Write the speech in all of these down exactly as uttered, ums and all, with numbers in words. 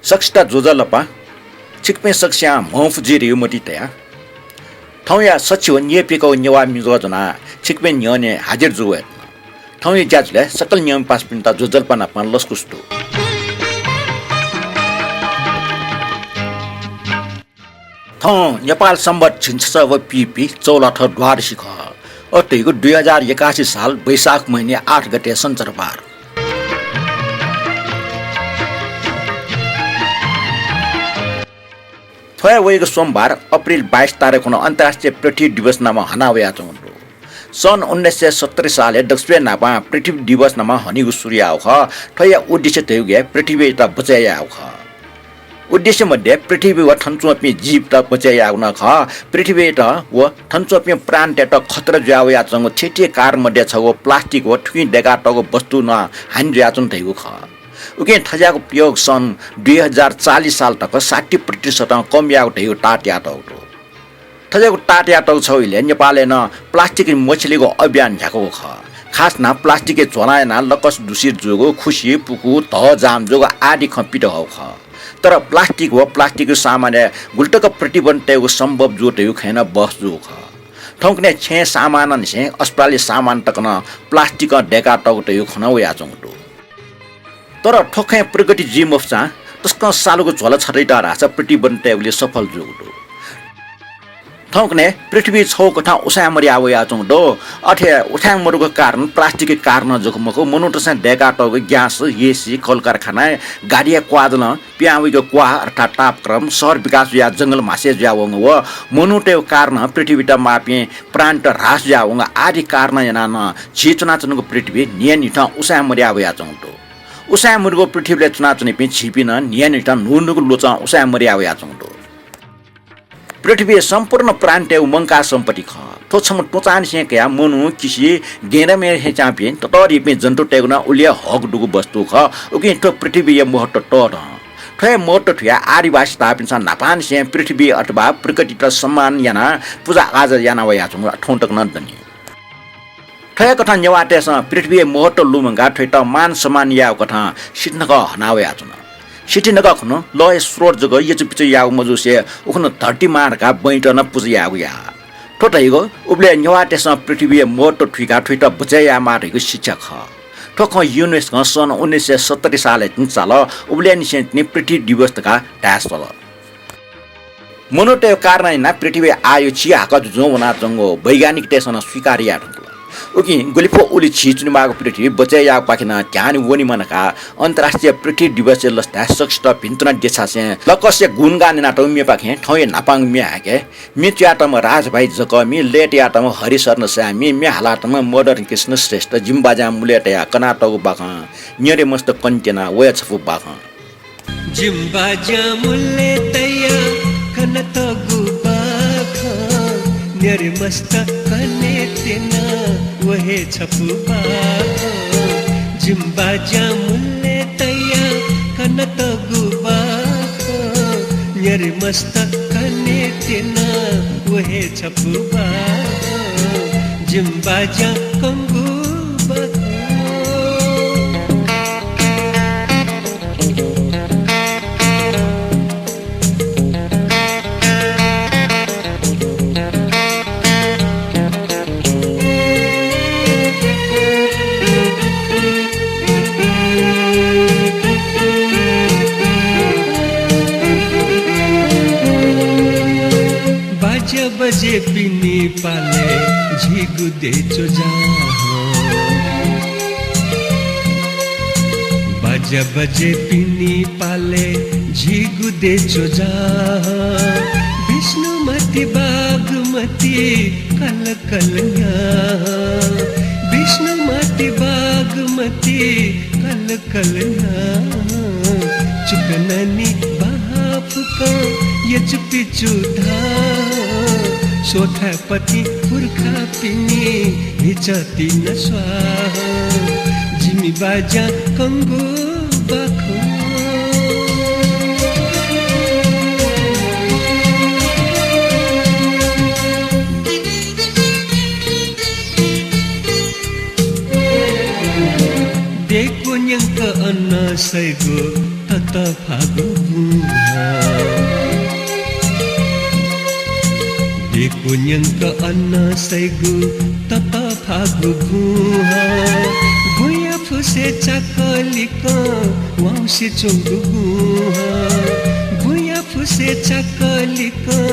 सकसित ज्वजलपा। छिकपिं सकसियां म्हफुजिर यु मति तया। थौंया सछि व न्यय्पिक व नेवाः म्युजः ज्वनाः छिकपिं न्ह्यःने हाजिर जू वयेधुन। थौंया ज्याझ्वलय् सकल न्यय्पिं पासापिन्त ज्वजलपा नाप लसकुस दु। थौं नेपाल संवत् झिंछसः व पीपी चौलाथ्व द्वादशी खः। अथे धइगु दुई हजार एकासी साल वैशाख महिना आठ गते सञ्चरबार। थ्व हे वइगु सोमबार अप्रिल बाइस तारिख खुन्हु अन्तर्राष्ट्रिय पृथ्वी दिवस नामं हना वयाच्वंगु दु। सन् उन्नाइस सय सत्तरी सालय् दक्वसिबय् न्हापां पृथ्वी दिवस नामं हनीगु सुरु याःगु खः। थ्वया उद्देश्य धइगु हे पृथ्वीयात बचय् यायेगु खः। उद्देश्य मध्ये पृथ्वी व थन च्वंपिं जीवत बचय् यायेगु नं खः। पृथ्वीयात व थन च्वंपिं प्राणीतय्त खतरा जुया वयाच्वंगु थीथी कारण मध्ये छगू प्लास्टिक व थुकिं दय्कातःगु वस्तु नं हानि जुयाच्वन धइगु खः। उकिं थज्याःगु प्रयोग सन् दुई हजार चालिस साल तक साठी प्रतिशतं कम यायेगु धइगु ताःतयातःगु दु। थज्याःगु ताःतयातःगु छगू इलय् नेपालय् नं प्लास्टिक मछिलेगु अभियान न्ह्याकूगु खः। खास यानाः प्लास्टिकया झ्वलं यानाः लकस दूषित जूगु, खुसि, पुकू, धः जाम जूगु आदि खँ पित हःगु खः। तर प्लास्टिक व प्लास्टिकया सामानय् गुलितक प्रतिबन्ध तयेगु सम्भव जू धइगु खँय् नं बहस जूगु खः। थौंकन्हय् छेँय् सामानंनिसें अस्पतालया सामान तक नं प्लास्टिकं दय्कातःगु धइगु खँ नं वयाच्वंगु दु। तर थ्व खँय् प्रगति जुइ मफुसां तसकं सालुगु झ्वला छतय्त धाःसा प्रतिबन्ध तयेगुली सफल जूगु दु। थौंकन्हय् पृथ्वी छगू कथं उसाँय् मदया वयाच्वंगु दु। अथे उसाँय् मदुगु कारण प्लास्टिकया कारणं जक मखु, मनूतय्सं दय्कातःगु ग्यास, एसी, कलकारखाना, गाडीया क्वाजलं पिहां वइगु क्वाः अर्थात् तापक्रम, शहर विकास जुयाः जंगल म्हासय् जुयावंगु व मनूतय्गु कारणं पृथ्वीत माःपिं प्राणीत ह्रास जुयावंगु आदि कारणं यानाः नं झी च्वनाच्वनागु पृथ्वी न्हियान्हिथं उसाँय् मदया वयाच्वंगु दु। उसाँय् मदुगु पृथ्वीलय् च्वनाच्वनीपिं झीपिं नं न्हियान्हिथं न्हून्हूगु लुचं उसाँय् मदया वयाच्वंगु दु। पृथ्वी सम्पूर्ण प्राणीतय्गु मंकाः सम्पत्ति खः। थ्व छम्ह तुंचांनिसें कयाः मनू, किसि, गेंदामय् हे च्वंपिं ततःधिपिं जन्तुतय्गु नं उलि हे हक दुगु वस्तु खः। उकिं थ्व पृथ्वीया महत्व तःधं। थ्व हे महत्व थुयाः आदिवासी धाःपिन्सं न्हापांनिसें पृथ्वी अथवा प्रकृतित सम्मान यानाः पुजा आजा याना वयाच्वंगु थौं तक नं दनि। थ्व हे कथं नेवाःतय्सं पृथ्वीया महत्व लुमंकाः थ्वयात मान सम्मान यायेगु कथं सिथनखः हना वयाच्वन। सिथनखः खुन्हु लःया स्रोत जक यचुपिचु यायेगु मजुसे उखुन्हु धरती मां धकाः बँयात नं पुजा यायेगु याः। थ्व धइगु उबलय् नेवाःतय्सं पृथ्वीया महत्व थुइकाः थ्वयात बचय् यायेमाः धइगु शिक्षा खः। थ्व खँ युनेस्कों सन् उन्नाइस सय सत्तरी सालय् तिनि चाल। उबलय्निसें तिनि पृथ्वी दिवस धकाः धाये सल। मनूतय्गु कारणं यानाः पृथ्वीया आयु चिहाकः जुजुं वनाच्वंगु वैज्ञानिकतय्सं नं स्वीकार याये धुंकल। उकिं गुलिफः उलि झी च्वनेमाःगु पृथ्वी बचय् यायेगुपाखें नं ध्यान वनेमा धकाः अन्तर्राष्ट्रिय पृथ्वी दिवसया लसताय् सकसित भिन्तुना देछासें लकसया गुणगान यानातःगु म्येपाखें थौंया न्हापांगु म्ये हाय्के। म्ये च्वयातःम्ह राजभाइ जकःमि, लय् तयातःम्ह हरिशरण साय्मि, म्ये हालातःम्ह मदन कृष्ण श्रेष्ठ, जिमि बाज्यां मुलय् तयाः कनातःगु बाखं न्यरे मस्त कने त्यना, व हे छपु बाखं। जिमि बाज्यां मुलय् तयाः कनातःगु बाखं, न्यरे मस्त कने त्यना, व हे छपु बाखं। जिमि बाज्यां मुलय् तयाः कनातःगु बाखं, न्यरे मस्त कने त्यना, व हे छपु बाखं। जिमि बाज्यां कंगु बाखं। बाज्या बजेपिनि पालय् झीगु देय् च्वजा हं। बाज्या बजेपिनि पालय् झीगु देय् च्वजा हं। विष्णुमती बागमती कलकल न्ह्याः। विष्णुमती बागमती कलकल न्ह्याः। चुकननी बहाः फुक्कं यचुपिचु धाः। स्वथाय् पति पुर्खापिनि न्हिच्चति नं स्वाः। जिमि बाज्यां कंगु बाखं। देय् क्वन्यंक अन सइगु तत फागु गुँहः। देगु न्यंक अन सइगु ततःफागु गुँहः। बुँया फुसय् चाकलिकं वाउँसे च्वंगु गुँहः। बुँया फुसय् चाकलिकं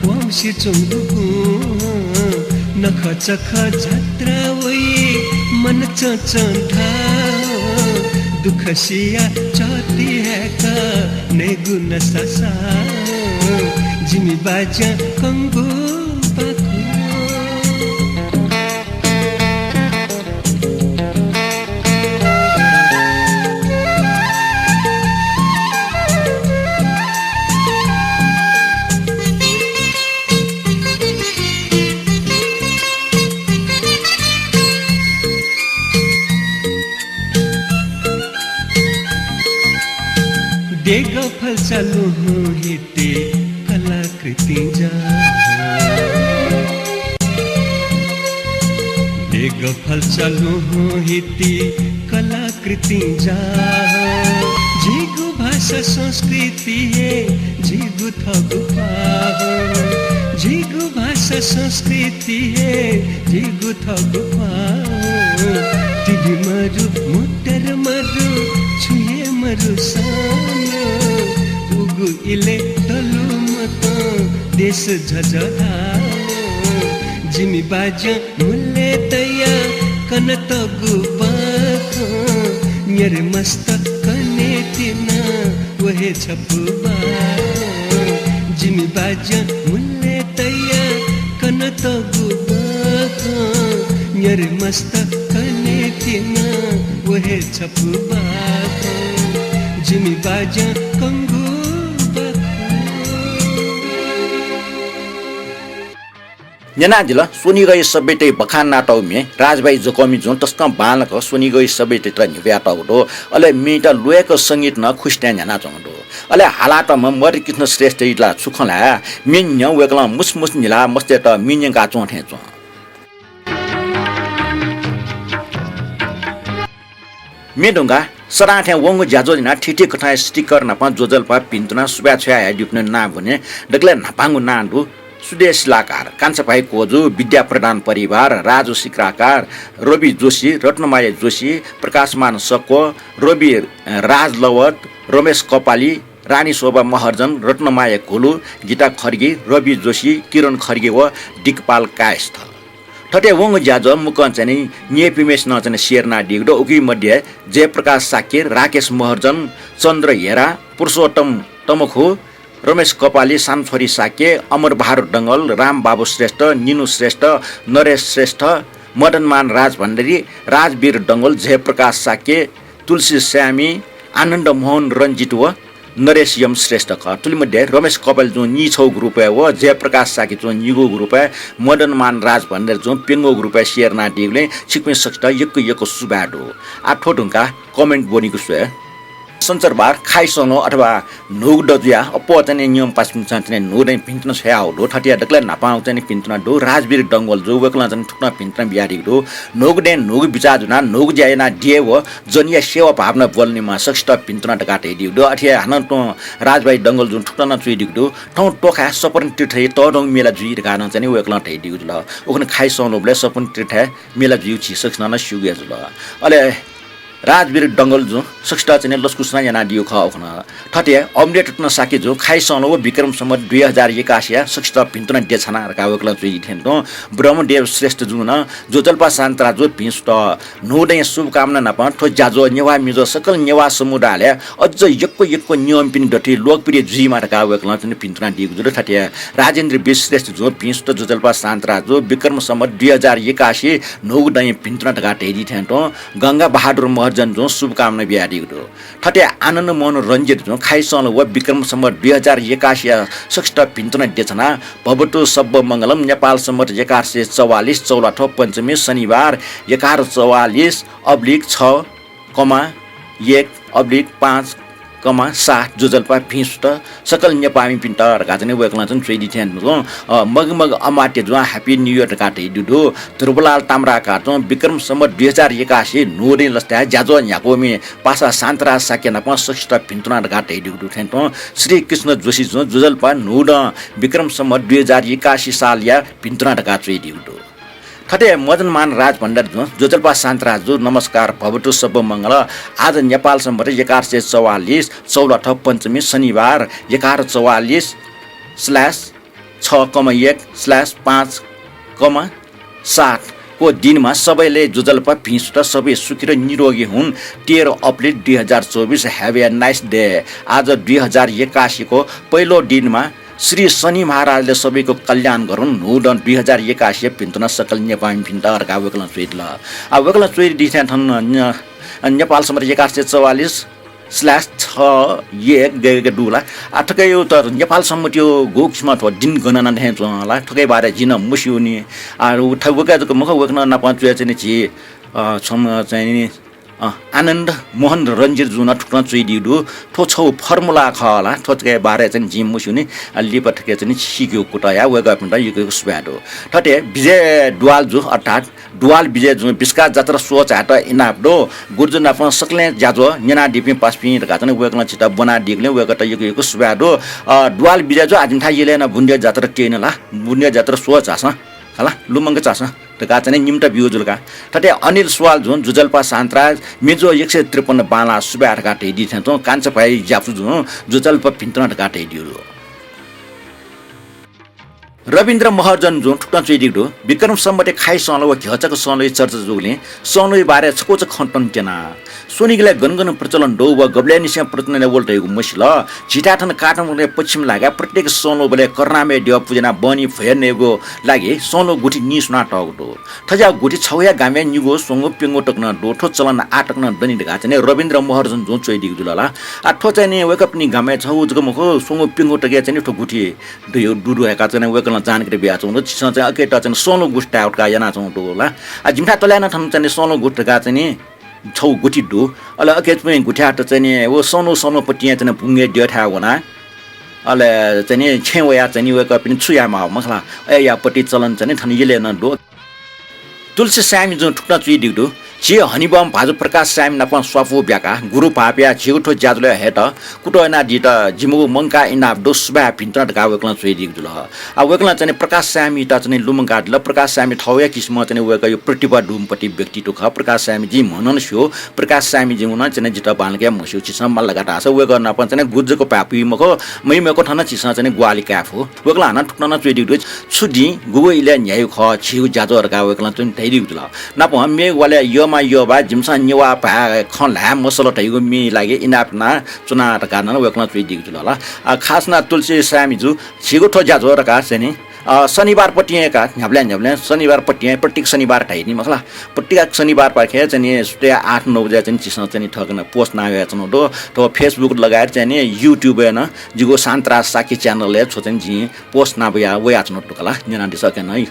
वाउँसे च्वंगु गुँहः। नखःचखः जात्रा वइ मन चंचं धाः। दुःख सिया चःति हय्क नयेगु नसा साः। जिमि बाज्यां कंगु बाखु। देगः फल्चा लुहुं हिति कलाकृतिं जाः। देगः फल्चा लुहुं हिति कलाकृतिं जाः। झीगु भाषा संस्कृति हे झीगु थःगु ख्वाः। झीगु भाषा संस्कृति हे झीगु थःगु ख्वाः। तिबि मरु, मोटर मरु, छुं हे मरुसां नं उगु इलय् दलुमतं देश झःझः धाः। जिमि बाज्यां मुलय् तयाः कनातःगु बाखं न्यरे मस्त कने तिना व हे छपु बाखं। जिमि बाज्यां मुलय् तयाः कनातःगु बाखं न्यरे मस्त कने तिना व हे छपु बाखं। जिमि बाज्यां कंगु बाखं। न्यनादिल स्वनिगःया सभ्यताया बखान यानातःगु म्ये राजभाइ जकःमि जुं तसकं बांलाक स्वनिगःया सभ्यतायात न्ह्यब्वयातःगु दु। अले म्येयात ल्वय्क संगीत नं खुसिताय् न्ह्यानाच्वंगु दु। अले हालातःम्ह मदनकृष्ण श्रेष्ठयात ला छु खँ ल्हाये, म्ये न्ह्यः वय्कलं मुसुमुसु न्हिलाः मस्तय्त म्ये न्यंकाच्वं थें च्वं। म्ये धुंकाः सदां थें वंगु ज्याझ्वः यानाः थीथी कथंया sticker नाप ज्वजलपा भिन्तुना सुभाय् छ्वयाहयादीपिनिगु नां ब्वने। दकलय् न्हापांगु नां दु सुदेश शिलाकार, कान्छाभाइ कोजु, विद्या प्रधान परिवार, राजु सिक्राकार, रवि जोशी, रत्नमाया जोशी, प्रकाशमान सक्व, रवि, अ, राजलवत, रमेश कपाली, रानी शोभा महर्जन, रत्नमाया घोलु, गीता खड्गी, रवि जोशी, किरण खड्गी व दिगपाल कायस्थ। थथे वंगु ज्याझ्वः मुक्कं चाहिँ नि न्यय्पिम्हेसिनं चाहिँ नि share यानादीगु दु। उकी मध्ये जयप्रकाश शाक्य, राकेश महर्जन, चन्द्र हेरा, पुरुषोत्तम तमखु, रमेश कपाली, सानछोरी शाक्य, अमर बहादुर डंगोल, रामबाबु श्रेष्ठ, निनु श्रेष्ठ, नरेश श्रेष्ठ, मदनमान राजभण्डारी, राजवीर डंगोल, जयप्रकाश शाक्य, तुलसी स्यामी, आनन्द मोहन रञ्जित व नरेश यम श्रेष्ठ खः। थुलि मध्ये रमेश कपाली जुं नीछगू group-य् व जयप्रकाश शाक्य जुं निगू group-य्, मदनमान राजभण्डारी जुं प्यंगू group-य् share यानादीगुलिं छिकपिं सकसित यक्व यक्व सुभाय् दु। आः थ्व धुंकाः comment ब्वनीगु स्वये। सञ्चरबार खाइ संलो अथवा न्हूगु दँ जुयाः अप्वः चाहिँ नि नियम पासापिन्सं चाहिँ नि न्हूगु दँय् भिन्तुना छ्वयाहःगु दु। थथे दकलय् न्हापां चाहिँ नि भिन्तुना दु राजवीर डंगोल जु, वय्कलं चाहिँ नि थुकथं भिन्तुना बियादीगु दु। न्हूगु दँय् न्हूगु बिचाः जुनाः न्हूगु ज्या यानादिये व जनया सेवा भावना ब्वलनीमा सकसित भिन्तुना धकाः धयादीगु दु। अथे हे हानं तुं राजभाइ डंगोल जुं थुकथं नं च्वयादीगु दु। थौं तोखाय् सपन तीर्थय् तःधंगु मेला जुइ धकाः नं चाहिँ नि वय्कलं धयादीगु जुल। उखुन्हु खाइ संलोबलय् सपन तीर्थय् मेला जुइगु झी सकसिनं नं स्यूगु हे जुल। अले राजवीर डंगोल जुं सकसित चाहिँ नि लसकुस नं यानादीगु खः उखुन्हु नं। थथे अमृतरत्न शाक्य जुं खाइ संलो व विक्रम सम्वत दुई हजार एकासीया सकसित भिन्तुना देछाना धकाः वय्कलं च्वयादी थें तुं ब्रह्मदेव श्रेष्ठ जुं नं ज्वजलपा शान्ता जु भिं सुत न्हूगु दँया शुभकामना नाप थ्व ज्याझ्वः नेवाः मिजो सकल नेवाः समुदायलय् अझ यक्व यक्व नियमपिनि दथुइ लोकप्रिय जुइमा धकाः वय्कलं चाहिँ नि भिन्तुना दीगु जुल। थथे राजेन्द्र वीर श्रेष्ठ जुं भिं सुत ज्वजलपा शान्ता जु विक्रम सम्वत दुई हजार एकासी न्हूगु दँया भिन्तुना धकाः धयादी थें तुं गंगा बहादुर महर्जन जुं शुभकामना बियादीगु दु। थथे आनन्द मोहन रञ्जित जुं खाइ संलो व विक्रम सम्वत दुई हजार एकासीया सकसित भिन्तुना देछाना भवतु सब्ब मंगलम नेपाल सम्वत एघार सय चौवालिस चौलाथ्व पञ्चमी शनिबार एघार चौवालिस oblique छ comma एक oblique पाँच कमा सात ज्वजलपा भिं सुथ सकल नेपाःमिपिन्त धकाः चाहिँ वय्कलं चाहिँ च्वयादी थें तुं, अ, मग मग अमात्य जुं Happy New Year धकाः धयादीगु दु। ध्रुवलाल ताम्राकार जुं विक्रम सम्वत दुई हजार एकासी न्हूदँय् लसताय् ज्याझ्वः न्ह्याकूम्ह पासा शान्तराज शाक्य नाप सकसित भिन्तुना धकाः धयादीगु दु थें तुं श्रीकृष्ण जोशी जुं ज्वजलपा न्हूदँ विक्रम सम्वत दुई हजार एकासी सालया भिन्तुना धकाः च्वयादीगु दु। थथे मदनमान राजभण्डारी जुं ज्वजलपा शान्तराज जु नमस्कार भवतु सब्ब मंगल। आज नेपाल सम्वत एघार सय चौवालिस चौलथ पञ्चमी शनिबार एघार चौवालिस slash छ कमा एक slash पाँच कमा सात को दिनमा सबैले ज्वजलपा भिं सुथ सबै सुखी र निरोगी हुन्। तेह्र अप्रिल दुई हजार चौबिस, have a nice day। आज दुई हजार एकासीको पहिलो दिनमा श्री शनि महाराजले सबैको कल्याण गरून्। न्हूदँ दुई हजार एकासी भिन्तुना सकल नेपाःमिपिन्त धकाः वय्कलं च्वयादिल। आ, वय्कलं च्वयादी थें थन न-, नेपाल सम्वत एघार सय चौवालिस slash छ एक गय् गय् दु ला। आ, थुकिया त नेपाल सम्वतया गु किसिमं थ्व दिन गणना थें च्वं ला, थुकिया बारे जिं नं मस्यूनि। आ, उ थ्व वय्कः जक मखु, वय्कलं नाप च्वया चाहिँ नि झी, अ, छम्ह चाहिँ नि, अ, आनन्द मोहन रञ्जित जुं नं थुकथं च्वयादीगु दु। थ्व छगू formula खः ला, थ्व थुकिया बारे चाहिँ नि जिं मस्यूनि। आ, लिपा थुकिया चाहिँ नि सीकेगु कुतः या वय्कःपिन्त यक्व यक्व सुभाय् दु। थथे विजय दुवाल जु अर्थात् दुवाल विजय जुं बिस्का जात्रा स्वःचायेत इनाप दु। गुरुजु नाप सकलें ज्याझ्वः न्यनादीपिं पासापिं धकाः चाहिँ वय्कलं झीत ब्वनादीगुलिं वय्कःयात यक्व यक्व सुभाय् दु। अ, दुवाल विजय जु आः जिमिथाय् यलय् नं बुन्दिया जात्रा त्यन ला, बुन्दिया जात्रा स्वःचासँ, हला, लुमंकाचासँ धकाः चाहिँ निम्ता ब्यूगु जुल का। थथे अनिल स्वाल जुं ज्वजलपा शान्तराज मेजु एक सय त्रिपन्न बांलाः सुभाय् धकाः धयादी थें तुं कान्छा भाइ ज्यापु जुं ज्वजलपा भिन्तुना धकाः धयादीगु दु। रविन्द्र महर्जन जुं थुकथं च्वयादीगु दु, विक्रम सम्वतय् खाइ संलो व घ्यःचाक संलोया चर्चा जूगुलिं संलोया बारे छकूचा खँ तनात्यना। स्वनिगलय् गन गन प्रचलन दु व गबलय् निसें प्रचलनय् वल धइगु मसिल। झीथाय् थन काठमाडौंया पश्चिम लागाय् प्रत्येक संलोबलय् करुणामय द्यः पुज्यानाः बहनी भ्वय् नयेगु लागि संलो गुथि नीस्वना तःगु दु। थज्याःगु गुथि छगू हे गामय् निगू, स्वंगू, प्यंगू तक नं दु। थ्व चलन आः तक नं दनि धकाः चाहिँ नि रविन्द्र महर्जन जुं च्वयादीगु जुल ला। आ, थ्व चाहिँ नि वय्कःपिनि गामय् छगू जक मखु, स्वंगू, प्यंगू तक हे चाहिँ नि थ्व गुथि दु, दु धकाः चाहिँ नि वय्कलं जानकारी बियाच्वंगु दु। झीसं चाहिँ अकय्‌त चाहिँ नि संलो गुथि धायेगु धकाः यानाच्वंगु दु ला। आ, जिमिथाय् तले नं थन चाहिँ नि संलो गुथि धकाः चाहिँ नि छगू गुथि दु। अले अकय् चाहिँ गुथियात चाहिँ नि व संलो संलोपट्टि चाहिँ नि बुंगय् द्यःथाय् वनाः अले चाहिँ नि छेँय् वयाः चाहिँ नि वय्कःपिनि छु यायेमाः मखु ला, अय्‌यापट्टि चलन चाहिँ नि थन यलय् नं दु। तुलसी साय्मि जुं थुकथं च्वयादीगु दु, झी हनेबहःम्ह भाजु प्रकाश साय्मि नाप स्वापू ब्याकाः गुरु भाःपियाः झीगु थ्व ज्याझ्वलय् हयेत कुतः यानादीत जिमिगु मंकाः इनाप दु, सुभाय् भिन्तुना धकाः वय्कलं च्वयादीगु जुल। आ, वय्कलं चाहिँ नि प्रकाश साय्मियात चाहिँ नि लुमंकादिल। प्रकाश साय्मि थःगु हे किसिमं चाहिँ नि वय्कःया प्रतिभा दुम्ह पति व्यक्तित्व खः। प्रकाश साय्मि जिं म्हनं स्यू, प्रकाश साय्मि जिं नं चाहिँ नि जितः बांलाक हे म्हस्यू, झीसं माल धकाः धाःसा वय्कः नाप चाहिँ नि गुजक भाय् पुइ मखु, मय् मय्कः थन झीसं चाहिँ नि ग्वाहालि काये फु। वय्कलं हानं थुकथं च्वयादीगु दु, छु दिं गुगु इलय् न्ह्याइगु खः झीगु ज्याझ्वः धकाः वय्कलं चाहिँ नि धयादीगु जुल। नापं मेगु वालय् यःम्ह यःबाः जिमिसं नेवाः भाय् खँ ल्हाये मसल धइगु मिइ लागि इनाप यानाच्वना धकाः नं वय्कलं च्वयादीगु जुल ला। आ, खास यानाः तुलसी साय्मि जु झीगु थ्व ज्याझ्वः धकाः चाहिँ नि, अ, शनिबारपट्टि हे का, न्ह्याबलें न्ह्याबलें शनिबारपट्टि हे, प्रत्येक शनिबार धाइ नि मखु ला। प्रत्येक शनिबारपाखे चाहिँ नि सुथय् आठ नौ बजे चाहिँ नि झीसं चाहिँ नि थःकन post यानाच्वनागु दु। थ्व Facebook लगायत चाहिँ नि YouTube-य् नं जिगु शान्तराज शाक्य channel-य् छ्व चाहिँ नि जिं post याना वया, वयाच्वनागु दु का ला, न्यनादिसँ अकय् नं।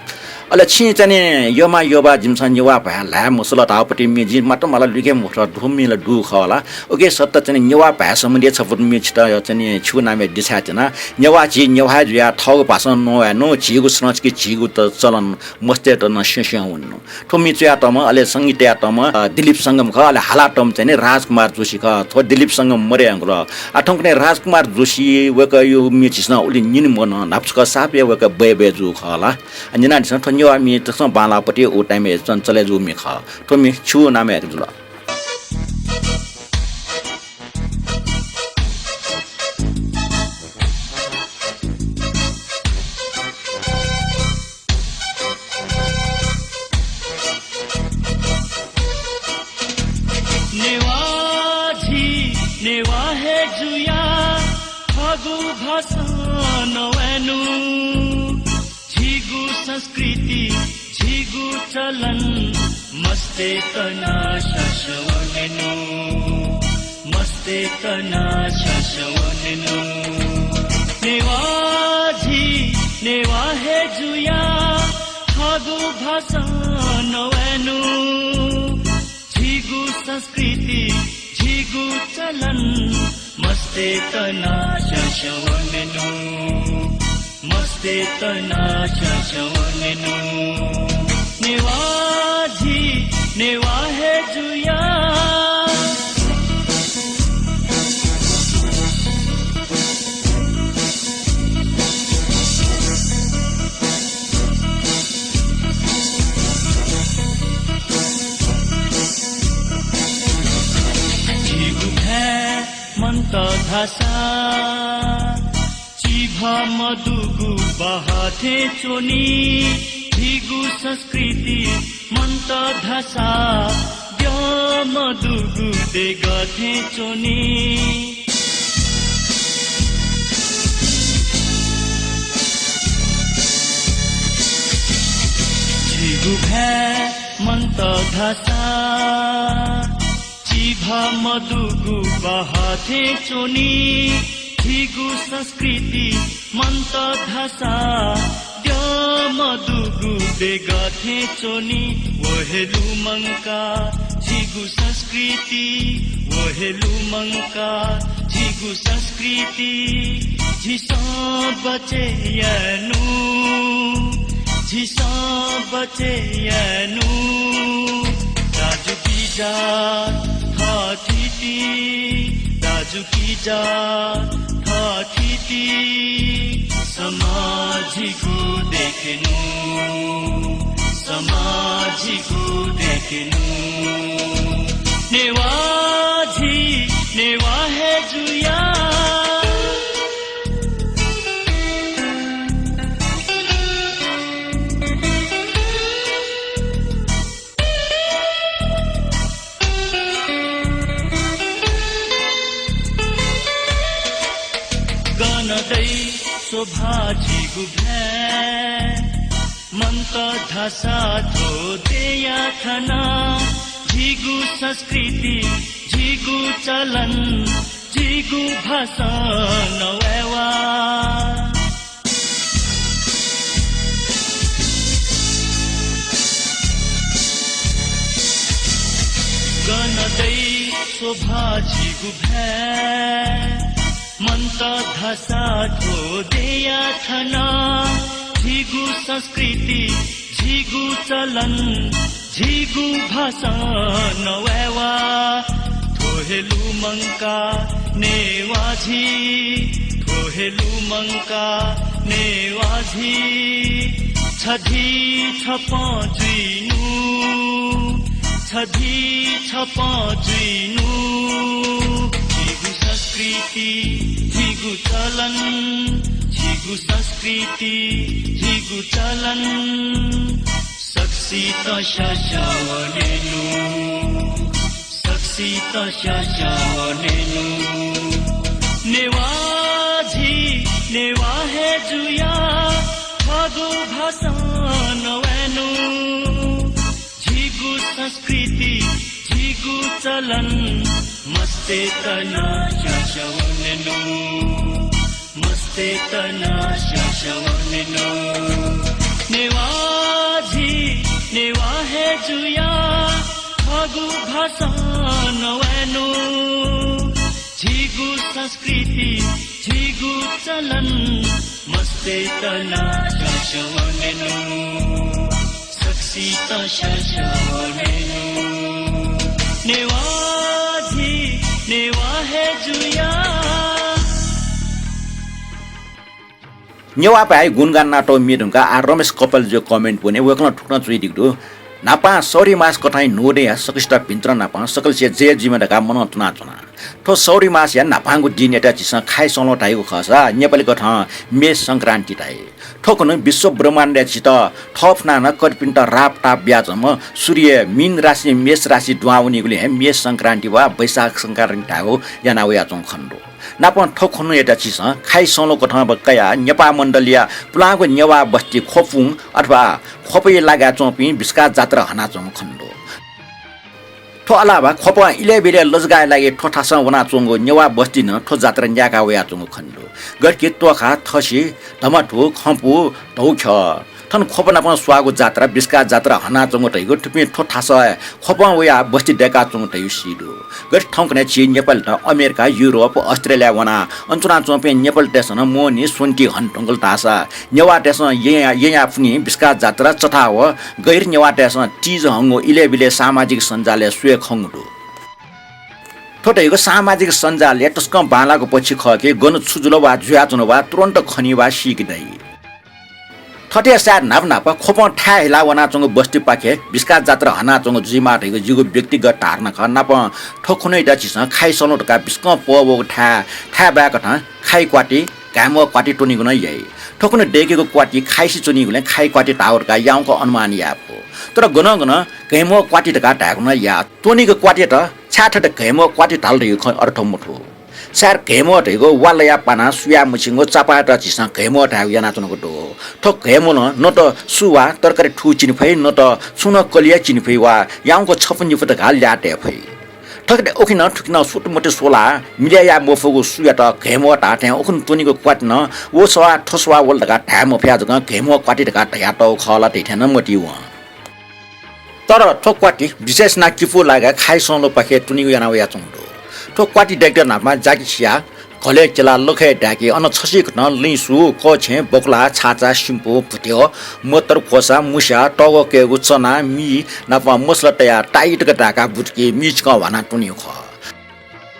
अले छिं चाहिँ नि यःम्ह यःबाः जिमिसं नेवाः भाय् ल्हाये मसल धाःगुपट्टि म्ये जिं मात्र माला लुइके मफुत, थ्व म्ये ला दु खः ला। OK, सत्त चाहिँ नि नेवाः भाय् सम्बन्धी छपु म्ये छितः चाहिँ नि छिगु नामय् देछाये त्यना। नेवाः झी नेवाः हे जुयाः थःगु भाषां नवाये नु, झीगु संस्कृति, झीगु त चलन मस्तय्त नं स्यं स्यं वने नु। थ्व म्ये च्वयातःम्ह, अले संगीत तयातःम्ह, अ, दिलीप संगम खः, अले हालातःम्ह चाहिँ नि राजकुमार जोशी खः। थ्व दिलीप संगम मदये धुंकल। आ, थौंकन्हय् राजकुमार जोशी वय्कःया म्ये झीसं उलि न्यने मवन, न्हापा छकः साप हे वय्कः बय् बय् जूगु खः ला। आ, न्यनादिसँ, थ्व नेवाः म्ये तसकं बांलाःपट्टि उ time-य् च्वने, चले जूगु म्ये खः। थ्व म्ये छिगु नामय् हयेगु जुल। नेवाः झी नेवाः हे जुयाः थःगु भाषां नवाये नु। झीगु संस्कृति, झीगु चलन मस्तय्त नाशां स्यं वने नु, मस्तय्त नाशां स्यं वने नु। नेवाः झी नेवाः हे जुयाः थःगु भाषां नवाये नु। झीगु संस्कृति, झीगु चलन मस्त मस्तेत नाशासवनेनु, मस्तेत नाशासवनेनु। नेवाः झी, नेवाः हे जुया। झीगु भाय् मन्त धाःसा चिभा मदुगु बहः थें च्वनी। झीगु संस्कृति मन्त धाःसा द्यः मदुगु देगः थें च्वनी। झीगु भाय् मन्त धाःसा चिभा मदुगु बहः थें च्वनी। झीगु संस्कृति मन्त धाःसा द्यः मदुगु देगः थें च्वनी। व हे लुमंकाः झीगु संस्कृति, व हे लुमंकाः झीगु संस्कृति झीसं बचय् यायेनु, झीसं बचय् यायेनु। दाजुकिजा थःथिति, दाजुकिजा थःथिति, समाः झीगु देखेनु, समाः झीगु देखेनु। नेवाः झी, नेवाः हे जुया। गन दइ शोभा झीगु भाय्, मन्त धाःसा थ्व देय्‌या थन। झीगु संस्कृति, झीगु चलन, झीगु भाषा नवायेवा। गन दइ शोभा झीगु भाय्, मन्त धाःसा थ्व देय्‌या थन। झीगु संस्कृति, झीगु चलन, झीगु भाषा नवायेवा। थ्व हे लुमंकाः नेवाः झी, थ्व हे लुमंकाः नेवाः झी। छधी छपँ जुइनु, छधी छपँ जुइनु। झीगु संस्कृति, झीगु चलन, झीगु संस्कृति, झीगु चलन। सकसित स्यास्यां वनेनु, सकसित स्यास्यां वनेनु। नेवाः झी, नेवाः हे जुया, थःगु भाषा नवायेनु। झीगु संस्कृति, झीगु चलन, मस्तेत नाशासवनेनु। मस्तेत नाशासवनेनु। नेवाः झी, नेवाः हे जुया, थःगु भाषा नवायेनु। झीगु संस्कृति, झीगु चलन, मस्तेत नाशासवनेनु। सकसित स्यास्यां वनेनु। नेवाः झी, नेवाः हे जुया। नेवाः भाय् गुणगान यानातःगु म्ये धुंकाः आः रमेश कपालजुया comment वने। वय्‌कलं थुकथं च्वयादीगु दु। न्हापां सौर्य मास कथंया न्हूदँया सकसित भिंतुना नापं सकलसिया जय जुइमा धकाः मनंतुनाच्वना। थ्व सौर्य मासया न्हापांगु दिनयात झीसं खाइ संलो धाइगु खःसा नेपाली कथं म्ये संक्रान्ति धाइ। थ्व खुन्हु विश्व ब्रह्माण्डय् झीत थः फुनाः नं कर्पिन्त राप ताप बियाच्वंम्ह सूर्य मीन राशिं मेष राशि दुहां वनीगुलिं हे म्ये संक्रान्ति वा वैशाख संक्रान्ति धायेगु याना वयाच्वंगु खनेदु। नापं थ्व खुन्हुयात झीसं खाइ संलो कथं कयाः नेपाः मण्डलया पुलांगु नेवाः बस्ती ख्वपुं अथवा ख्वपय् लागाय् च्वंपिं बिस्काः जात्रा हनाच्वंगु खनेदु। थ्व अलावा ख्वपं इलय् ब्यलय् लजगाःया लागि थ्व थासं वनाच्वंगु नेवाः बस्तीं नं थ्व जात्रा न्यायेका वयाच्वंगु खनेदु। गथे कि तोखा, थसि, धमथु, खँपु, धौख्यः, थन ख्वप नाप स्वाःगु जात्रा, बिस्का जात्रा हनाच्वंगु धइगु थुपिं थ्व थासय् ख्वपं वयाः बस्ती दय्काच्वंगु धइगु सी दु। गथे थौंकन्हय् झी नेपालीत अमेरिका, युरोप, अस्ट्रेलिया वनाः अन च्वनाच्वंपिं नेपालीतय्सं नं मोहनी स्वन्ति हने धुंकल धाःसा नेवाःतय्सं येँया, येँया पुन्हि बिस्का जात्रा, चथाः व गैर नेवाःतय्सं तीज हंगु इलय् बिलय् सामाजिक सञ्जालय् स्वये खंगु दु। थ्व धइगु सामाजिक सञ्जालय् तसकं बांलाःगु पक्षी खः कि गन छु जुल वा जुयाच्वन वा तुरन्त खनी वा सीके दइ। थथे सायद न्हापा न्हापा ख्वपं थाय् हिला वनाच्वंगु बस्तीपाखे बिस्का जात्रा हनाच्वंगु जुइमाः धइगु जिगु व्यक्तिगत धारणा खः। नापं थ्व खुन्हुयात झीसं खाइसंलु धकाः बिस्कं पःवःगु थाय्, थाय् बाय्कथं खाइ क्वाति, घाइम्ह क्वाति त्वनीगु नं याइ। थ्व खुन्हु दय्केगु क्वाति खाइसे च्वनीगुलिं खाइ क्वाति धाःगु धकाः याउँक अनुमान याये फु। तर गनं गनं घाइम्ह क्वाति धकाः धायेगु नं याः। त्वनीगु क्वातियात छाय् थथे घाइम्ह क्वाति धाल धइगु खँ अर्थ मथू। सायद घाइम्ह धइगु वा लयाः पानाः सुयाः मछिंगु चापाःयात झीसं घाइम्ह धायेगु यानाच्वनागु दु। थ्व घाइम्हं न त सु वा तरकारी थू चिने फइ, न त छुं नं कलिया चिने फइ वा याउँक छपु निपु धकाः ल्याः तये फइ। थथे उखेनं थुखेनं सुतुमति स्वलाः मिलय् याये मफुगु सुयात घाइम्ह धाःथें उखुन्हु त्वनीगु क्वाति नं व सवाः थ्व सवाः वल धकाः धाये मफयाः जकं घाइम्ह क्वाति धकाः धयातःगु खः ला धइथें नं मतिइ वं। तर थ्व क्वाति विशेष यानाः किपू लागाय् खाइसंलुपाखे त्वनीगु याना वयाच्वंगु दु। थ्व क्वाति दय्केत न्हापां जाकि सियाः घलय् क्यलाः लखय् दाय्के, अन छसिकथं लँय् सु, कःछेँ, बकुला, छाचा, सिम्पु, भुत्यो, मटर, क्वसा, मुस्या, तःगः कयेगु चना, मि नाप मसला तयाः ताइ तक दाय्काः बुतुके मि चिकं ह्वानाः त्वनीगु खः।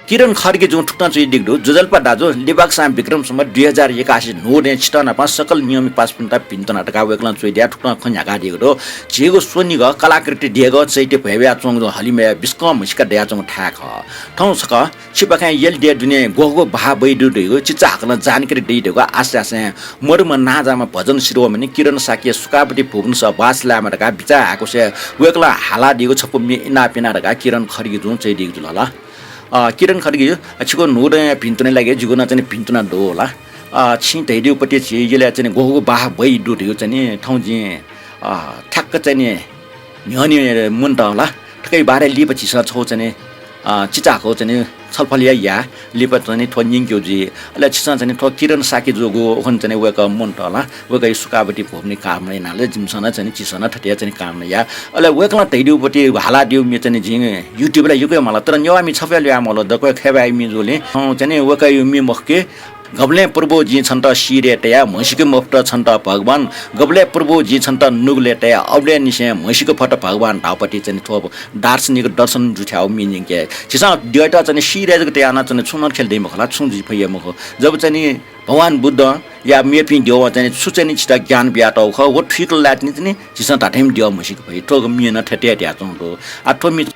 किरण खड्गीजुं थुकथं च्वयादीगु दु, ज्वजलपा दाजु, लिबाक्सां विक्रम सम्वत दुई हजार एकासी न्हूदँय् छितः नाप सकल नियमि पासापिन्त भिन्तुना धकाः वय्कलं च्वयादियाः थुकथं खँ न्ह्याकादीगु दु। झीगु स्वनिगः कलाकृति देगः चैत्य भ्वय् वयाच्वंगु हलिमय् बिस्कं म्हसीका दयाच्वंगु थाय् खः। थौं छकः छिपाखें यलि देय् दुने ग्वःगु बहाः बइ दु धइगु चिचाहाकलं जानकारी दइ धइगु आशाय् मदुम्ह नांजाःम्ह भजन शिरोमणि किरण शाक्य सुकावती भुवनसः बास लायेमा धकाः बिचाः हाय्कूसे वय्कलं हालादीगु छपु म्ये इनाप याना धकाः किरण खड्गीजुं च्वयादीगु जुल ला। अ, किरण खड्गी, अ, छिगु न्हूदँया भिन्तुना लागि जिगु नं चाहिँ नि भिन्तुना दु ला। अ, छिं धयादीगु पति झी यलय् चाहिँ नि ग्वःगु बहाः बइ दु धइगु चाहिँ नि थौं जिं, अ, ठ्याक्क चाहिँ नि न्ह्यःने मन्त ला। थुकिया बारे लिपा झीसं छगू चाहिँ नि, अ, चिचाहाकः चाहिँ नि छलफल याये या। लिपा चाहिँ नि थ्व न्यंकेगु जुइ। अले छिसं चाहिँ नि थ्व किरण शाक्यजुयागु उखुन्हु चाहिँ नि वय्कः मन्त ला। वय्कःया सुकावती भुवनय् कामना याना ला, जिमिसं नं चाहिँ नि, झीसं नं थथे चाहिँ नि कामना या। अले वय्कलं धयादीगु पति हालादीगु म्ये चाहिँ नि जिं YouTube ला यक्व हे माला, तर नेवाः म्ये छपु हे ल्वयाः मल्वः, दक्व हे खय्बाःया म्ये जूगुलिं, अँ, चाहिँ नि वय्कःया म्ये मखु कि, गबलें प्रभु जिं छन्त शिरय् तया म्हसीके मफुत छन्त भगवान, गबलें प्रभु जिं छन्त नुगलय् तया अबलेंनिसें म्हसीके फत भगवान धाःगु पति चाहिँ नि थ्व दार्शनिक दर्शन जुथ्याःगु म्ये न्यंके। झीसं द्यःयात चाहिँ नि शिरय् जक तयाः नं चाहिँ नि छुं नं ख्यले दइ मखु ला, छुं जुइ फइ हे मखु। जब चाहिँ नि भगवान बुद्धया मेपिं द्यवं चाहिँ नि छु चाहिँ नि छितः ज्ञान बियातःगु खः, व थुइकल लाय् तिनि चाहिँ नि झीसं धात्थें म्ये द्यः म्हसीके फइ। थ्व म्ये नं थथे हे धयाच्वंगु दु। आ, थ्व म्ये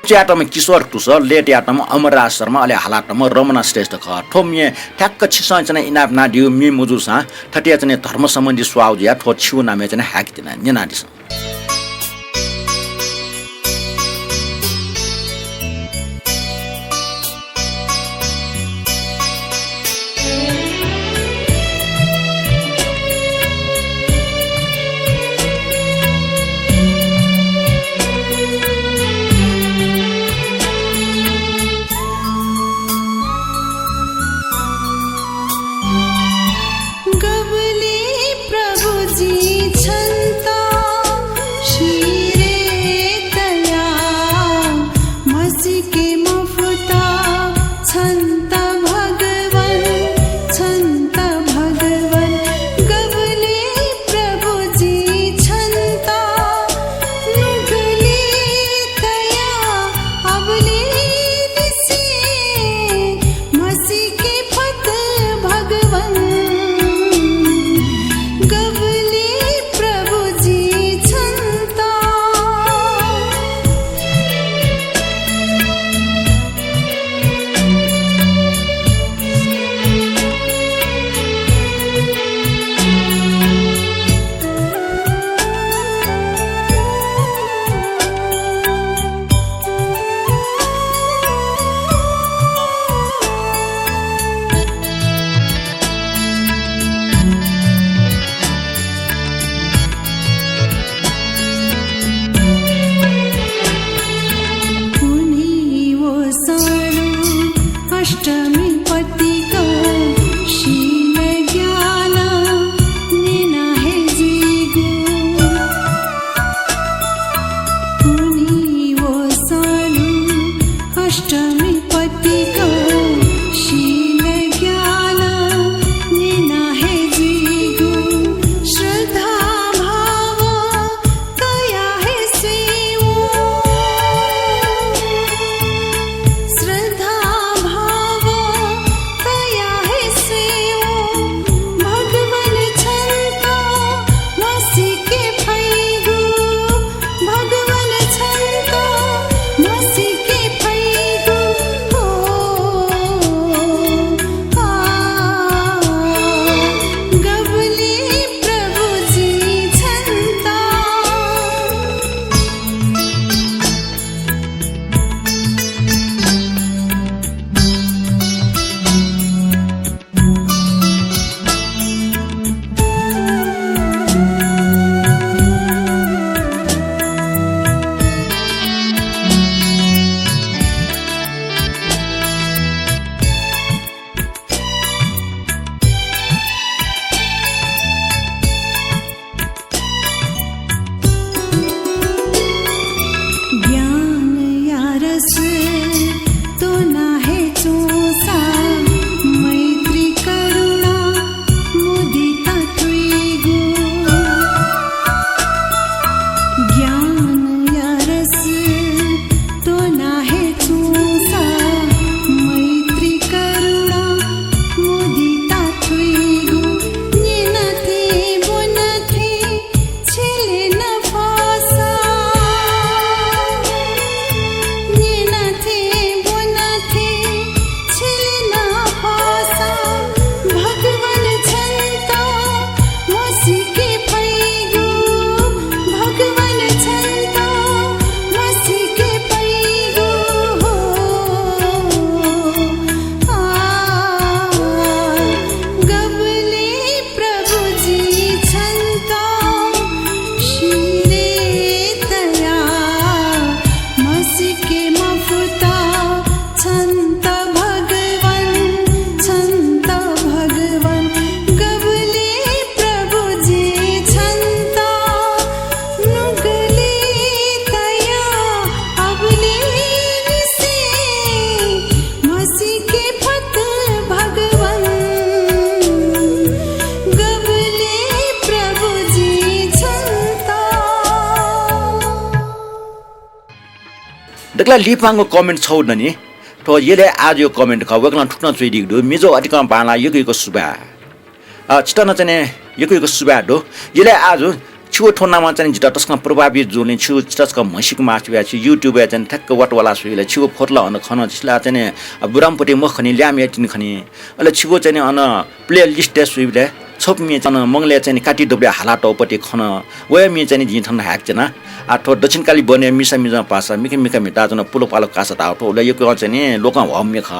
च्वयातःम्ह किशोर तुस, लय् तयातःम्ह अमरराज शर्मा, अले हालातःम्ह रमणा श्रेष्ठ खः। थ्व म्ये ठ्याक्क छिसं चाहिँ नि इनाप यानादीगु म्ये मजूसां थथे चाहिँ नि धर्म सम्बन्धी स्वाः जुयाः थ्व छिगु नामय् चाहिँ नि हाय्के तिनि, न्यनादिसँ। गबलें प्रभु जिं छन्त एकला लिपांगु comment छगू दनि। थ्व यलय् आजुया comment खः, वय्कलं थुकथं च्वयादीगु दु, मिजो अतिकं बांलाः, यक्व यक्व सुभाय्। अ, छितः नं चाहिँ नि यक्व यक्व सुभाय् दु। यलय् आजु छिगु थ्व नामं चाहिँ नि जितः तसकं प्रभावित जुल नि, छिगु छितः छकः म्हसीके मास्ति वया, छि YouTube-य् चाहिँ नि ठ्याक्क वात वाला स्वयादिल, छिगु photo ला अन खन, छिला चाहिँ नि, अ, बुराम्ह पति मखु नि, ल्याय्म्ह याइतिनि खनि। अले छिगु चाहिँ नि अन playlist-य् स्वयादिल, छपु म्ये चाहिँ नि अन मंगलय् चाहिँ नि काटी दुबलय् हालातःगु पति खन, वया म्ये चाहिँ नि जिं थन हाय्के च्वना। आ, थ्व दक्षिणकाली वनय् मिसा मिजं पासा, मिखा मिखा म्हिता च्वन, पुलुपालु कासा धाःगु थ्व, उलि यक्व चाहिँ नि लोकंह्वाःगु म्ये खः।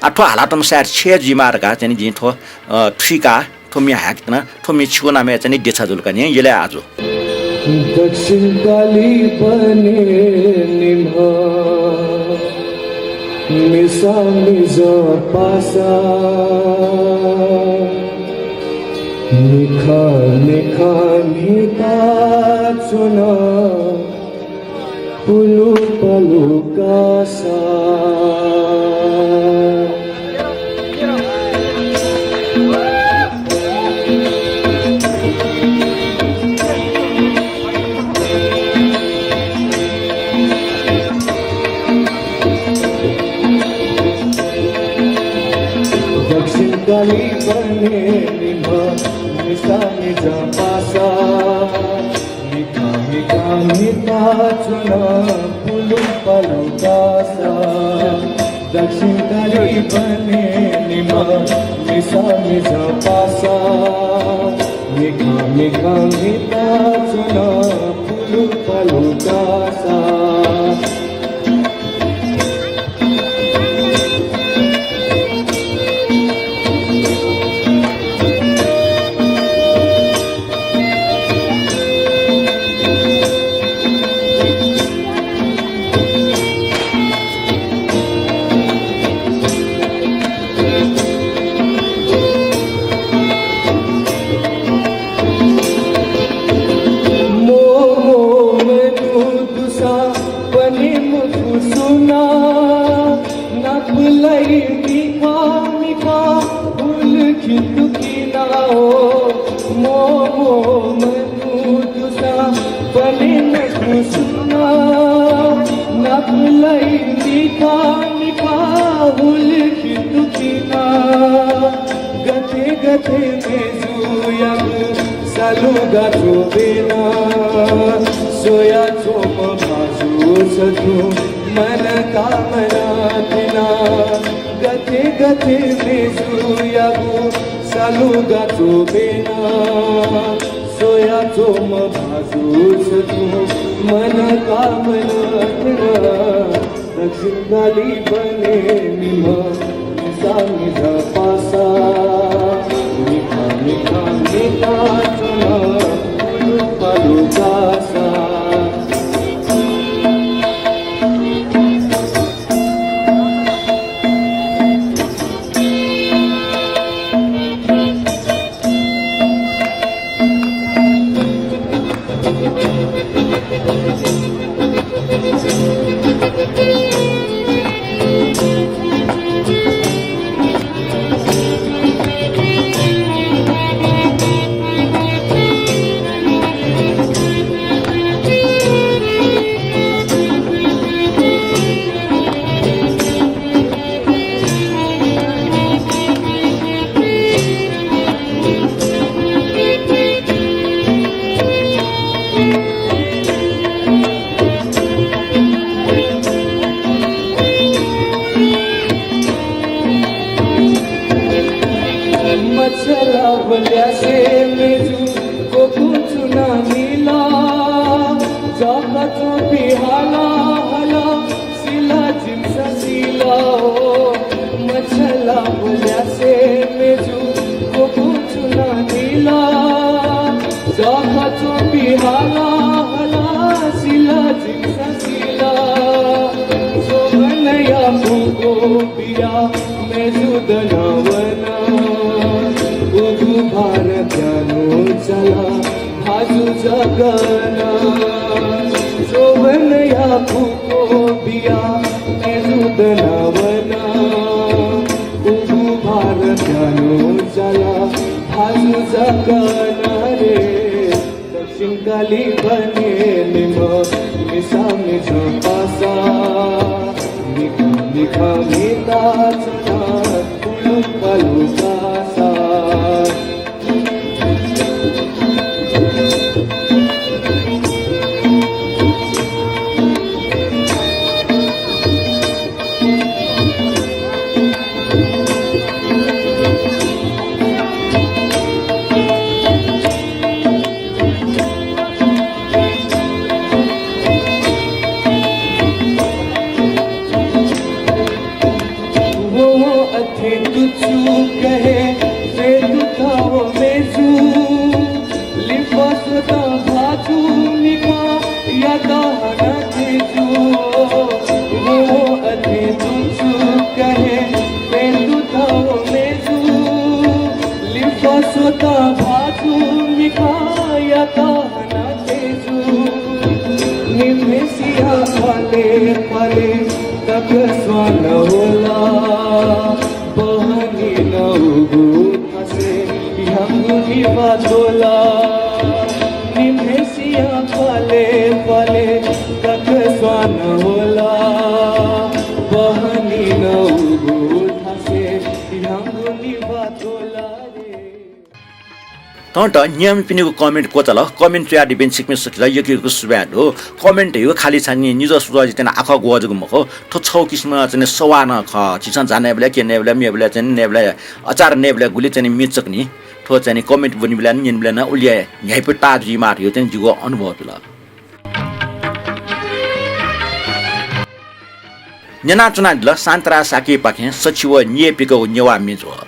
आ, थ्व हालातःम्ह सायद छि हे जुइमाः धकाः चाहिँ नि जिं थ्व, अ, थुइकाः थ्व म्ये हाय्के च्वना। थ्व म्ये छिगु नामय् चाहिँ नि देछाः जुल का नि यलय् आजु। दक्षिणकाली वनय् निम्ह मिसा मिजं पासा, मिखा मिखा म्हिता च्वन पुलुपालु कासा। दक्षिणकाली वनय् निम्ह मिसा मिजं पासा, मिखा मिखा म्हिता च्वन पुलुपालु कासा। दक्षिणकाली वनय् निम्ह मिसा मिजं पासा, मिखा मिखा म्हिता च्वन पुलुपालु कासा। मोमो मनू दुसा पने मफु सुना, नापलाइ मिखा मिखा हुल खितु खिना हो। मोमो मनू दुसा पने मफु सुना, नापलाइ मिखा मिखा हुल खितु खिना। गथे गथे मेजुयागु सालुगा च्वबेना, स्वयाच्वंम्ह भाजु छ थुं मन कामना तिना। गथे गथे मेजुयागु सालुगा च्वबेना, स्वयाच्वंम्ह भाजु छ थुं मन कामना तिना। दक्षिणकाली वनय् निम्ह मिसा मिजं पासा, मिखा मिखा म्हिता च्वन पुलुपालु कासा। मछला बल्यासे मेजु कोकु चुना निला, जखा च्वंपिं हाला हाला सिला जिमिसं सिला हो। मछला बल्यासे मेजु कोकु चुना निला, जखा च्वंपिं हाला हाला सिला जिमिसं सिला। शोभनया फुको बिया मेजु दनावना, उगु भार प्यानु चला भाजु जगना। शोभनया फुको बिया मेजु दनावना, उगु भार प्यानु चला भाजु जगना रे। दक्षिणकाली वनय् निम्ह मिसा मिजं पासा, वो अथे तुचु कहे से तुथाओ मेजु लिफा सोता भाजु मिखा याता हना तेजु। वो अथे तुचु कहे से तुथाओ मेजु लिफा सोता भाजु मिखा याता हना तेजु। निम्हेसिया पाले पाले तक स्वान होला। बहनी नौगु थासे ह्यागु निभा तोला। निम्हेसिया पाले पाले तक स्वान होला। बहनी नौगु थासे ह्यागु निभा तोला रे। थौंत न्याम्हपिनिगु comment क्वचाल। Comment च्वयादीपिं छिकपिं सकसित यक्व यक्व सुभाय् दु। Comment धइगु खालि छानि निजः सुझाव जितः नं आखः ग्वः जक मखु, थ्व छगू किसिमं चाहिँ सवाः नं खः। झीसं जा नयेबलय्, के नयेबलय्, मेबलय् चाहिँ नयेबलय्, अचार नयेबलय् गुलि चाहिँ मिचक नि। थ्व चाहिँ comment ब्वनीबलय् नं न्यनेबलय् नं उलि हे न्ह्याइपुसे ताः जुइमाः धइगु चाहिँ जिगु अनुभव जुल। न्यनाच्वनादिल शान्तराज शाक्यपाखें सछि व निय् पिकःगु नेवाः म्ये ज्वः।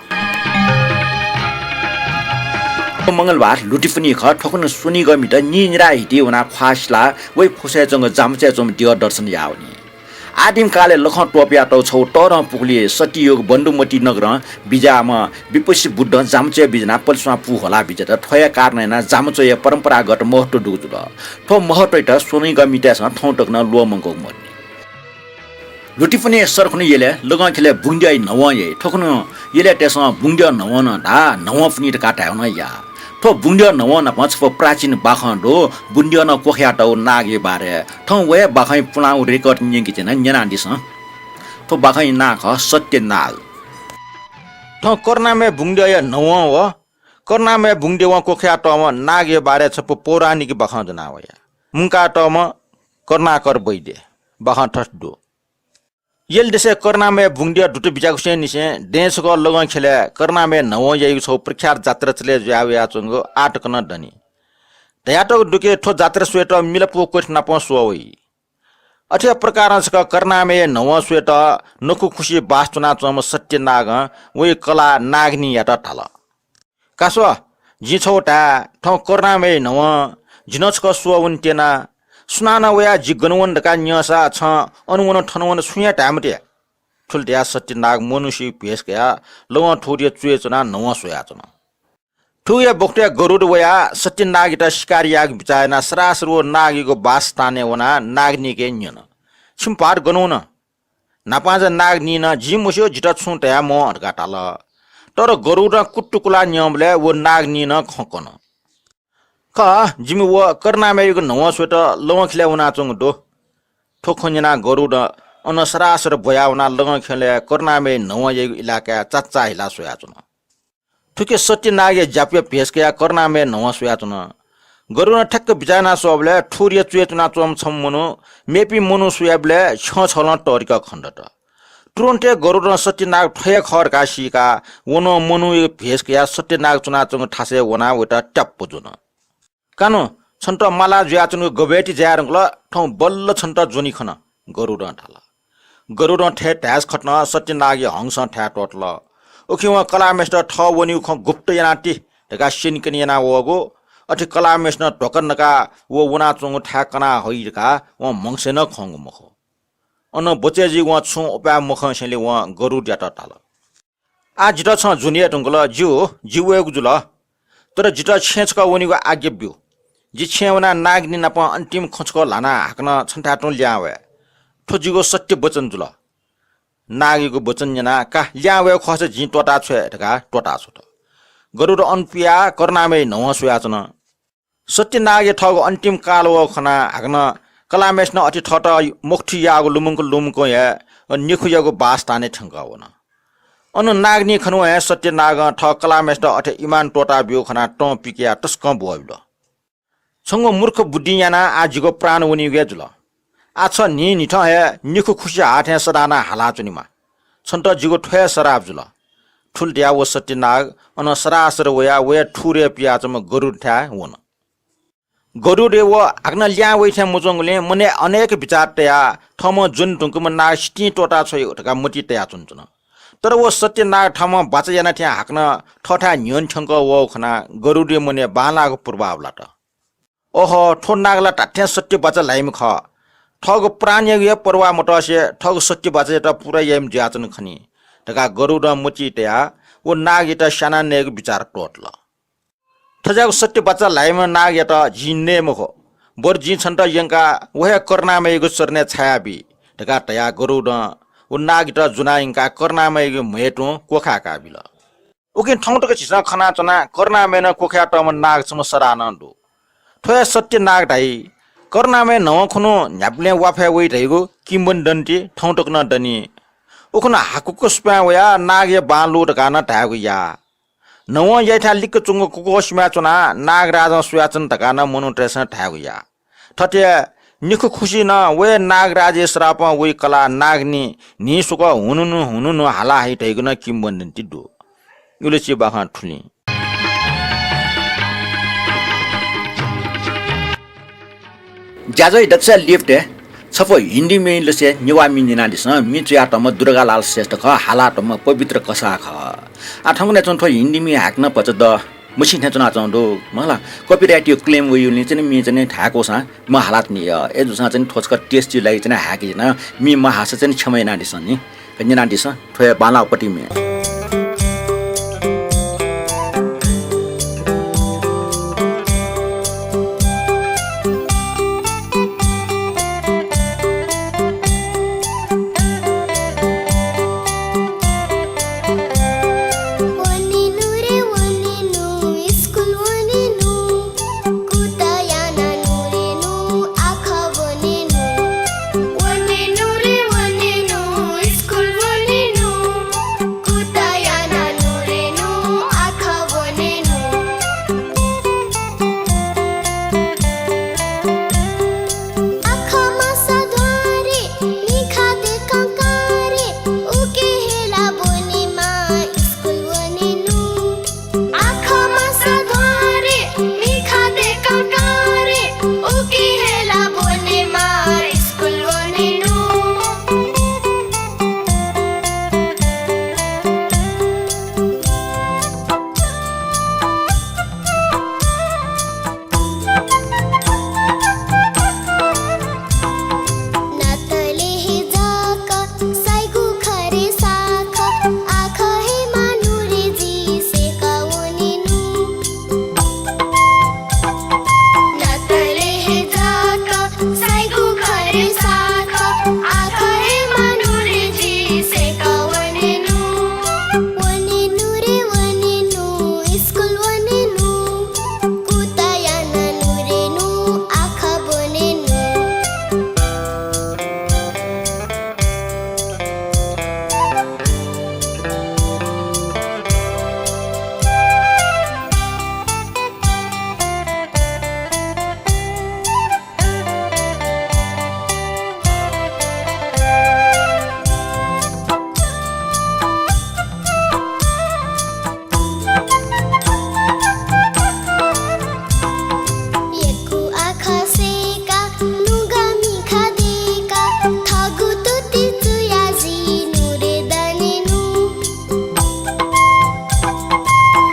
मंगलबार लुटिपुन्हि खः। थुकुन्हु स्वनिगःमित नीनिराः हिति वनाः ख्वाः सिलाः वइ फुसय् च्वंगु जामचय् च्वंम्ह द्यः दर्शन याः वनी। आदिम कालय् लखं त्वपुयातःगु छगू तःधं पुखुलिइ सत्ययुग बन्धुमती नगरं बिज्याःम्ह विपस्सी बुद्धं जामचय् बिज्यानाः पलेस्वां पू ह्वलाः बिज्यात। थ्व हे कारणं यानाः जामचय्‌या परम्परागत महत्व दुगु जुल। थ्व महत्वयात स्वनिगःमितय्‌सं थौं तक नं ल्वःमंकूगु मदुनि। लुटिपुन्हि सरखुन्हु यलय् लगंख्यलय् बुंद्यःया न्हवं याइ। थुकुन्हु यलय्‌तय्‌सं बुंद्यः न्हवं नं धाः, न्हवंपुन्हि धकाः धायेगु नं याः। थ्व बुंद्यः न्हवं नाप छपु प्राचीन बाखं दु, बुंद्यलं क्वखयातःगु नागया बारे। थौं व हे बाखंया पुलांगु record न्यंके त्यना, न्यनादिसँ। थ्व बाखंया नां खः सत्यनाग। थौं करुणामय बुंद्यःया न्हवं व करुणामय बुंद्यलं क्वखयातःम्ह नागया बारे छपु पौराणिक बाखं ज्वनावया। मुंकातःम्ह करुणाकर वैद्य। बाखं थथे दु। यल देशय् करुणामय बुंद्यः दुत बिज्याकुसेंनिसें दँय् छकः लगंख्यलय् करुणामय न्हवं याइगु छगू प्रख्यात जात्रा चले जुया वयाच्वंगु आः तक नं दनि। धयातःगु दु कि थ्व जात्रा स्वयेत मिलाप व क्वथि नापं स्वः वइ। अथे प्रकारं छकः करुणामय न्हवं स्वयेत नखु खुसि बास च्वनाच्वंम्ह सत्यनागं वइ कलाः नागनीयात धाल। का स्व, जिं छगू धाये, थौं करुणामय न्हवं, जि नं छकः स्वः वने त्यना। सुनानं वयाः जि गन वन धकाः न्यंसा छं अन वन थन वन छुं हे धाये मते। थुलि धयाः सत्यनाग मनूसिया भेष कयाः लगं थुगुदिया च्वय् च्वनाः न्हवं स्वयाच्वन। थुगुया बखतय् गरुड वयाः सत्यनागयात शिकार यायेगु बिचाः यानाः सरासर व नागयागु बासस्थानय् वनाः नागनीके न्यन, छिमि भाःत गन वन? न्हापांझा नागनीनं जिं मस्यू, जितः छुं धयामवं धकाः धाल। तर गरुडं कुतुकुलाः न्यंबलय् व नागनीनं खँ कन। खः, जिमि व करुणामययागु न्हवं स्वयेत लगंख्यलय् वनाच्वंगु दु। थ्व खँ न्यनाः गरुडं अन सरासर ब्वयाः वनाः लगंख्यलय् करुणामय न्हवं याइगु इलाकाय् चाचाः हिलाः स्वयाच्वन। थुकी सत्यनागया ज्यापुया भेष कयाः करुणामय न्हवं स्वयाच्वन। गरुडं ठ्याक्क बिचाः याना स्वःबलय् थुगुदिया च्वय् च्वनाच्वंम्ह छम्ह मनू मेपिं मनू स्वयाबलय् छ्यं छगलं तःधिकः खनेदत। तुरुन्त हे गरुडं सत्यनाग थ्व हे खः धकाः सीकाः व नं मनूया भेष कयाः सत्यनाग च्वनाच्वंगु थासय् वनाः वयात ट्याप्प ज्वन। का नु, छन्त माला जुयाच्वंगु गबय्ति जाये धुंकल, थौं बल्ल छन्त ज्वनी खन, गरुडं धाल। गरुडं थथे धाय्‌सा खतं सत्यनागया हंसं थाय् त्वःतल। उकिं वं कलाःम्हय्‌सित थः वनीगु खँ गुप्त यानाति धकाः स्यनेकने यानावःगु। अथे कलाःम्हय्‌सिनं ध्वाखा नकाः व वनाच्वंगु थाय् कना हइ धकाः वं म्हगसय् नं खंगु मखु। अन बचय् जुइगु वं छुं उपाय मखंसेंलि वं गरुडयात धाल, आः जितः छं ज्वने हे धुंकल, ज्यू, जि वयेगु जुल। तर जितः छेँय् छकः वनेगु आज्ञा ब्यु। जि छेँय् वनाः नागनी नाप अन्तिम खँ छकः ल्हानाः हाकनं छन्थाय् तुं लिहां वये। थ्व जिगु सत्य वचन जुल। नागयागु वचन न्यनाः का लिहां वयेगु खःसा जिं त्वःताछ्वये धकाः त्वःताछ्वत। गरुड अन पियाः करुणामय न्हवं स्वयाच्वन। सत्यनागया थःगु अन्तिम काल वःगु खनाः हाकनं कलाःम्हय्‌सिनं अथे थःत मखुथि याःगु लुमंक लुमंकं हे अ, निखुयागु बासस्थानय् थ्यंकः वन। अन नागनी खनेवं हे सत्यनागं थः कलाःम्हय्सित अथे इमान त्वःताब्यूगु खनाः तं पिकयाः तसकं ब्वःबिल। "छंगु मूर्ख बुद्धिं यानाः आः जिगु प्राण वनीगु हे जुल। आः छ न्हिं न्हिथं हे निखु खुसि हा थें सदां नं हालाच्वनेमा। छन्त जिगु थ्व हे सराप जुल।" थुलि धयाः व सत्यनाग अनं सरासर वयाः वया थुरय् पियाच्वंम्ह गरुडथाय् वन। गरुडं व हाकनं लिहां वइ थें मच्वंगुलिं मनय् अनेक बिचाः तयाः थःम्हं ज्वने धुंकूम्ह नाग सितिं त्वःता छ्वइ धकाः मतिइ तयाच्वनाच्वन। तर व सत्यनाग थःम्हं बाचा याना थें हाकनं थःथाय् न्ह्यःने थ्यंकः वःगु खनाः गरुडया मनय् बांलाःगु पूर्वाः लात। "ओहो, थ्व नाग ला धात्थें सत्य बाचा ल्हाइम्ह खः। थःगु प्राणयागु हे पर्वाः मतसे थःगु सत्य बाचायात पूरा याइम्ह जुयाच्वन खनी" धकाः गरुडं मतिइ तयाः व नागयात स्यानाः नयेगु बिचाः त्वःतल। "थज्याःगु सत्य बाचा ल्हाइम्ह नागयात जिं नये मखु, बरु जिं छन्त यंकाः व हे करुणामययागु चरणय् छायाबी" धकाः धयाः गरुडं व नागयात ज्वनाः यंकाः करुणामययागु म्हय् तुं क्वखाय्काबिल। उकिं थौं तक झीसं खनाच्वना करुणामयनं क्वखाय्तःम्ह नाग छम्ह सदां नं दु। थ्व हे सत्य नाग धाइ। करुणामय न्हवं खुन्हु न्ह्याबलें वाफय् वइ धइगु किंवदन्ती थौं तक नं दनि। उखुन्हु हाकुक सुपाँय् वयाः नागया बां लु धकाः नं धायेगु याः। न्हवं याइथाय् लिक्क च्वंगु कुकुः सिमाय् च्वनाः नागराजं स्वयाच्वन धकाः नं मनूतय्सं धायेगु याः। थथे निखु खुसि नं व हे नागराजया सरापं वइ कलाः नागनी न्हिं स्वकः हुनुनु हुनुनु हाला हइ धइगु नं किंवदन्ती दु। उलिचिबाखं थुलिं। ज्याझ्वः दक्वसिया लिपतय् छपु हिन्दी म्ये लसय् नेवाः म्ये न्यनादिसँ। म्ये च्वयातःम्ह दुर्गालाल श्रेष्ठ खः, हालातःम्ह पवित्र कसाः खः। आः थौंकन्हय् च्वंगु थ्व हिन्दी म्ये हाकनं भचा द मछिं थें च्वनाच्वंगु दु। मला copyright या claim वइगुलिं चाहिँ म्ये चाहिँ धायेकूसां म्ये हालातःनि। अय्जूसां चाहिँ थ्व छकः test या लागि चाहिँ हाय्के ज्याना, म्ये म्ये हाःसा चाहिँ क्षमा यानादिसँ नि। का न्यनादिसँ, थ्व हे बांलाःगु पतिं म्ये। वनेनु रे वनेनु, स्कुल वनेनु। कुता याना नु रे नु, आखः वनेनु। वनेनु रे वनेनु, स्कुल वनेनु। कुता याना नु रे नु, आखः वनेनु। आखः माःसा ध्वारे, मिखा दय्कं कारे, उकी हे ला ब्वनेमा, स्कुल वनेनु। आखः माःसा ध्वारे, मिखा दय्कं कारे, उकी हे ला ब्वनेमा, स्कुल वनेनु। नातले हे जाक साइगु खरे साख, आखः हे मानु रे जि सय्का वनेनु। नातले हे जाक साइगु खरे साख, आखः हे मानु रे जि सय्का वनेनु। वनेनु रे वनेनु, स्कुल वनेनु। कुता याना नु रे नु, आखः ब्वनेनु। यक्व आखः सय्का, नुगः मिखा दय्का, थःगु तुति चुया जि नु रे दनेनु।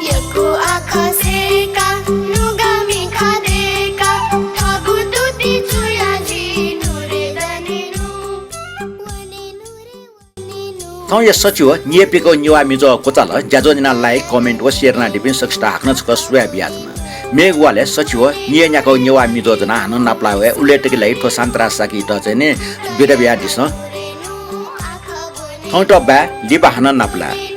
यक्व आखः सय्का, नुगः मिखा दय्का, थःगु तुति चुया जि नु रे दनेनु। वनेनु रे थौंया सछि व निया प्यंकःगु नेवाः म्ये ज्वः क्वचाल। ज्याझ्वः न्यनाः like, comment व share यानादीपिं सकसित हाकनं छकः सुभाय् बियाच्वना। मेगु वालय् सछि व निया न्याकःगु नेवाः म्ये ज्वः ज्वनाः हानं नापलाः वये। उबलय् तक लागि थ्व शान्तराज शाक्ययात चाहिँ नि बिदा बियादिसँ। थौंयात बाय्, लिपा हानं नापलाये।